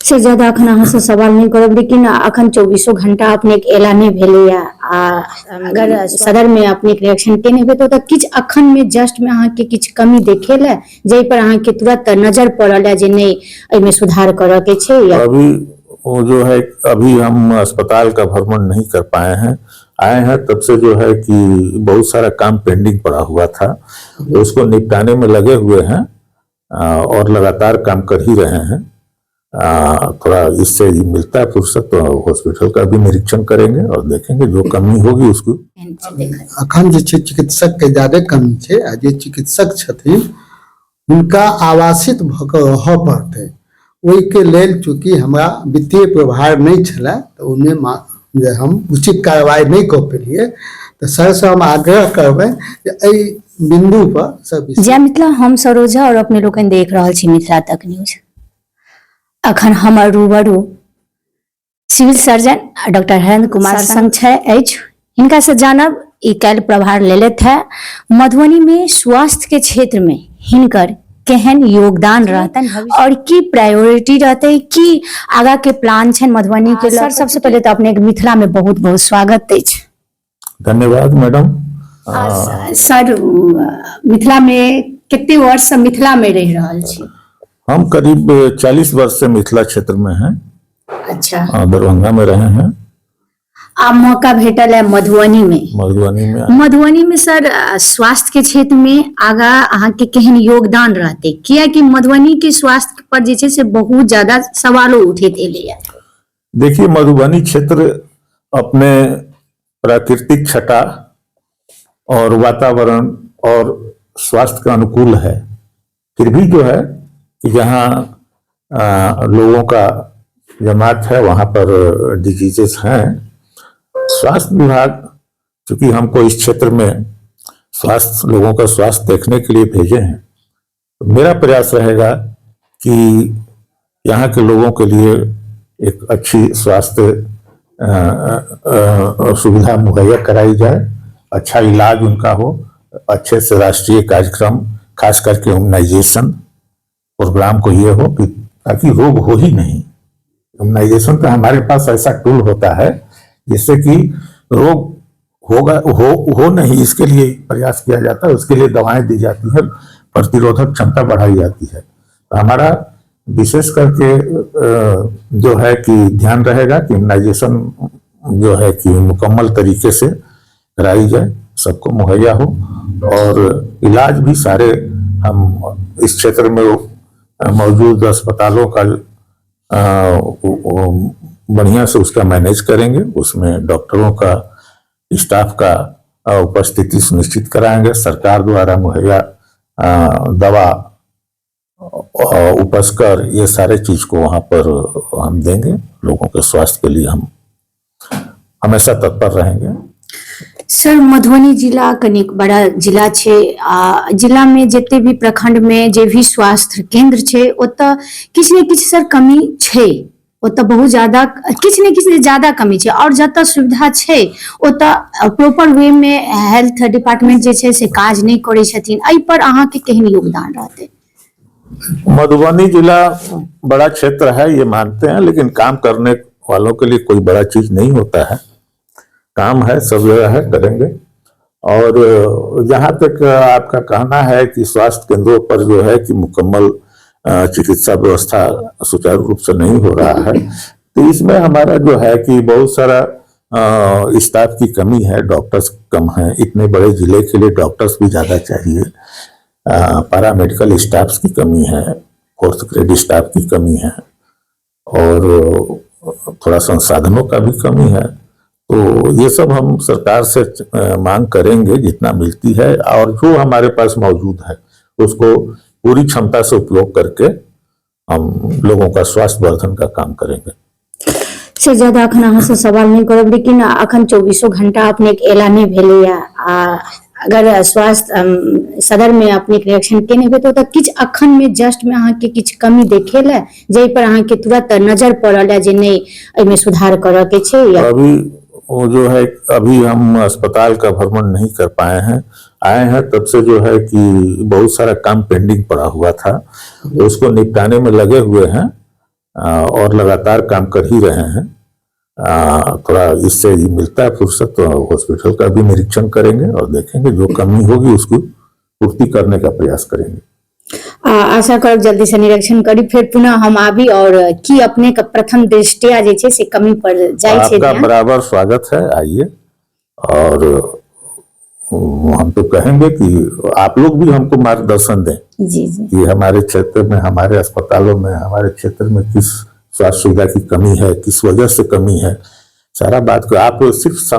से ज्यादा अखन अहाँसँ सवाल नहि करब, लेकिन अखन 24 घंटा अपनेके एला नहि भेलैया आ अगर सदरमे अपनेके रिएक्शन केने हेबै, तऽ ओतऽ किछु अखन मे जस्टमे अहाँके किछु कमी देखेल है, जाहि पर अहाँके तुरंत नजर पड़ल है जे नहि, एहिमे सुधार करऽ के छै या? अभी वो जो है, अभी हम अस्पताल का भ्रमण नहीं कर पाए हैं। आए हैं तब से जो है कि बहुत सारा काम पेंडिंग पड़ा हुआ था, तो उसको निपटाने में लगे हुए हैं और लगातार काम कर ही रहे हैं। थोड़ा इससे ही मिलता है फुर्सत तो हॉस्पिटल का भी निरीक्षण करेंगे और देखेंगे, जो कमी होगी उसको। अखन जे छै, चिकित्सकके ज्यादे कमी छै आ जे चिकित्सक छथिन, हुनका आवासित भऽ कऽ रहऽ पड़तै। ओहिके लेल चूँकि हमरा वित्तीय प्रभार नहि छलए, तऽ ओहिमे जे हम उचित कार्रवाई नहि कऽ पेलियै। तऽ सरसँ हम आग्रह करबै जे एहि बिन्दु पर सब जय मिथिला। हम सरोजा और अपने लोकनि देख रहल छी मिथिला तक न्यूज। अखन हमर रूबरू civil surgeon doctor Harendra Kumar संग छै अछि। हिनका से जानब, ई काल्हि प्रभार लेलथि है, मधुबनी में स्वास्थ्य के क्षेत्र में हिनकर केहन योगदान रहतनि और की प्रायोरिटी रहतै, की आगा के प्लान छनि मधुबनी के। सर, सबसे पहिले तऽ अपने के मिथिला में बहुत बहुत स्वागत अछि। धन्यवाद मैडम। सर, मिथिला में कते वर्ष से मिथिला में रहि रहल छी? हम करीब 40 वर्ष से मिथिला क्षेत्र में हैं। दरभंगा में रहे हैं। आ मौका भेटल है मधुबनी में। मधुबनी में। मधुबनी में सर, स्वास्थ्य के क्षेत्र में आगा अहाँके केहन योगदान रहतै? कियाकि मधुबनी के स्वास्थ्य पर जे छै से बहुत ज्यादा सवालो उठैत एलैया। देखिए, मधुबनी क्षेत्र अपने प्राकृतिक छटा और वातावरण और स्वास्थ्य के अनुकूल है। फिर भी जो है कि जहाँ लोगों का जमात है, वहाँ पर डिजीजेस हैं। स्वास्थ्य विभाग चूंकि हमको इस क्षेत्र में स्वास्थ्य, लोगों का स्वास्थ्य देखने के लिए भेजे हैं, तो मेरा प्रयास रहेगा कि यहाँ के लोगों के लिए एक अच्छी स्वास्थ्य सुविधा मुहैया कराई जाए, अच्छा इलाज उनका हो, अच्छे से राष्ट्रीय कार्यक्रम, खास करके इम्यूनाइजेशन प्रोग्राम को ये हो कि ताकि रोग हो ही नहीं। इम्यूनाइजेशन का हमारे पास ऐसा टूल होता है जिससे कि रोग होगा हो नहीं, इसके लिए प्रयास किया जाता है। उसके लिए दवाएं दी जाती है, प्रतिरोधक क्षमता बढ़ाई जाती है। तो हमारा विशेष करके जो है कि ध्यान रहेगा कि इम्यूनाइजेशन जो है कि मुकम्मल तरीके से कराई जाए, सबको मुहैया हो और इलाज भी सारे हम इस क्षेत्र में मौजूद अस्पतालों का बढ़िया से उसका मैनेज करेंगे। उसमें डॉक्टरों का, स्टाफ का उपस्थिति सुनिश्चित कराएंगे। सरकार द्वारा मुहैया दवा, उपस्कर, ये सारे चीज को वहां पर हम देंगे। लोगों के स्वास्थ्य के लिए हम हमेशा तत्पर रहेंगे। सर, मधुबनी जिला कनिक बड़ा जिला छै आ जिलामे जते भी प्रखंड में जे भी स्वास्थ्य केंद्र छै, ओतऽ किछु ने किछु सर कमी छै। ओतऽ बहुत ज्यादा किछु ने किछु ज्यादा कमी छै और जतऽ सुविधा छै, ओतऽ प्रॉपर वे में हेल्थ डिपार्टमेंट जे छै से काज नहि करै छथिन। एहि पर अहाँके केहन योगदान रहतै? मधुबनी जिला बड़ा क्षेत्र है, ये मानते हैं, लेकिन काम करने वालों के लिए कोई बड़ा चीज नहीं होता है। काम है, सब जगह है, करेंगे। और जहाँ तक आपका कहना है कि स्वास्थ्य केंद्रों पर जो है कि मुकम्मल चिकित्सा व्यवस्था सुचारू रूप से नहीं हो रहा है, तो इसमें हमारा जो है कि बहुत सारा स्टाफ की कमी है, डॉक्टर्स कम हैं। इतने बड़े जिले के लिए डॉक्टर्स भी ज्यादा चाहिए। पैरामेडिकल स्टाफ्स की कमी है, फोर्थ ग्रेड स्टाफ की कमी है और थोड़ा संसाधनों का भी कमी है। तो ये सब हम सरकार से मांग करेंगे, जितना मिलती है और जो हमारे पास मौजूद है, उसको पूरी क्षमता से उपयोग करके हम लोगों का स्वास्थ्य वर्धन का काम करेंगे। से ज्यादा अखन अहाँसँ सवाल नहि करब, लेकिन अखन 24 घंटा अपनेके एला नहि भेलैया आ अगर स्वास्थ्य सदर में अपनेके रिएक्शन केने हेबै, तऽ ओतऽ किछु अखन मे जस्ट मे अहाँके किछु कमी देखेल है, जाहि पर अहाँके तुरंत नजर पड़ल है जे नहि, एहिमे सुधार करऽ के छै या? अभी वो जो है, अभी हम अस्पताल का भ्रमण नहीं कर पाए हैं। आए हैं तब से जो है कि बहुत सारा काम पेंडिंग पड़ा हुआ था, तो उसको निपटाने में लगे हुए हैं। और लगातार काम कर ही रहे हैं। थोड़ा इससे ही मिलता है फुर्सत तो हॉस्पिटल का भी निरीक्षण करेंगे और देखेंगे जो कमी होगी उसको पूर्ति करने का प्रयास करेंगे। आशा करब जल्दी से निरीक्षण करी, फेर पुनः हम आबी और की अपने के प्रथम दृष्टिया जे छै से कमी पर जाइ छै आपका ध्यान। बराबर स्वागत है, आइए। और हम तो कहेंगे कि आप लोग भी हमको मार्गदर्शन दें जी जी कि हमारे क्षेत्र में, हमारे अस्पतालों में, हमारे क्षेत्र में किस स्वास्थ्य सुविधा की कमी है, किस वजह से कमी है, सारा बात को आप सिर्फ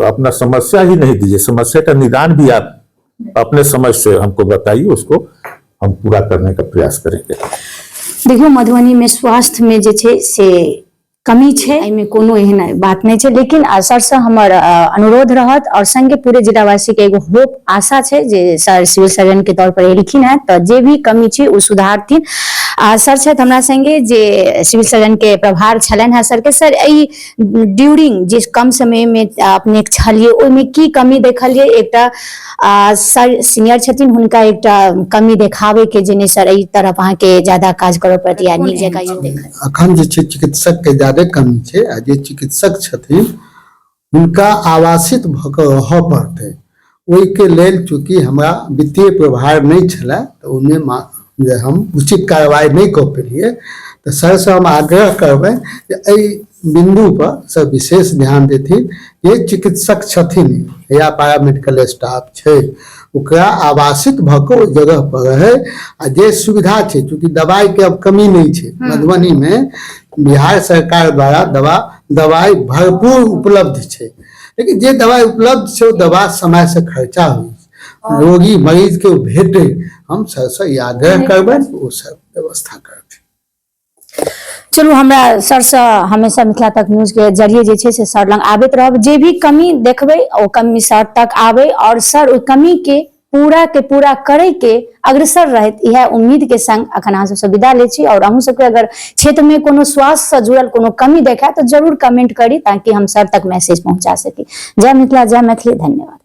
अपना समस्या ही नहीं दीजिए, समस्या का निदान भी आप अपने समझ से हमको बताइए, उसको हम पूरा करने का प्रयास करेंगे। देखियौ, मधुबनी में स्वास्थ्य में जे छै से कमी छै, एहिमे कोनो एहन बात नहि छै, लेकिन सर से हमर अनुरोध रहत और संगे पूरे जिलावासी के एगो होप, आशा छै जे सर सिविल सर्जन के तौर पर एलखिन हेँ तऽ जे भी कमी छै ओ सुधारथिन। आ सर छथि हमरा संगे जे सिविल सर्जन के प्रभार छलनि हेँ सर के। सर, एहि ड्यूरिंग जे कम समय में अपने छलियै, ओहिमे की कमी देखलियै? एकटा सर सीनियर छथिन, हुनका एकटा कमी देखाबे के जे नहि सर, एहि तरफ अहाँके ज्यादा काज करऽ पड़त या नीक जकाँ ई देखल? अखन जे छै चिकित्सक के ज्यादे कमी छै आ जे चिकित्सक छथिन हुनका आवासित भऽ कऽ रहऽ पड़तै। ओहिके लेल चूँकि हमरा वित्तीय प्रभार नहि छलए तऽ ओहिमे जे हम उचित कार्रवाई नहि कऽ पेलियै। तऽ सरसँ हम आग्रह करबै जे एहि बिन्दुपर सर विशेष ध्यान देथिन। जे चिकित्सक छथिन या पारामेडिकल स्टाफ छै, ओकरा आवासित भऽ कऽ ओहि जगह पर रहै आ जे सुविधा छै, चूँकि दवाइके अब कमी नहि छै मधुबनीमे, बिहार सरकार द्वारा दवाइ भरपूर उपलब्ध छै, लेकिन जे दवाइ उपलब्ध छै ओ दवा समय से खर्चा होइ छै, रोगी मरीज के ओ भेटै, हम सरसँ ई आग्रह करबनि, ओ सब व्यवस्था करथिन। चलू, हमरा सरसँ हमेशा मिथिला तक न्यूज के जरिए जे छै से सर लग आबैत रहब। जे भी कमी देखबै ओ कमी सर तक आबै और सर ओहि कमी के पूरा के पूरा करे के अग्रसर रहत, इएह उम्मीद के संग अखन अहाँ सबसँ विदा लै छी। और अहूँ सबके अगर क्षेत्र में कोनो स्वास्थ्य से जुड़ल कोनो कमी देखाय तऽ जरूर कमेंट करी ताकि हम सर तक मैसेज पहुंचा सकी। जय मिथिला, जय मैथिली, धन्यवाद।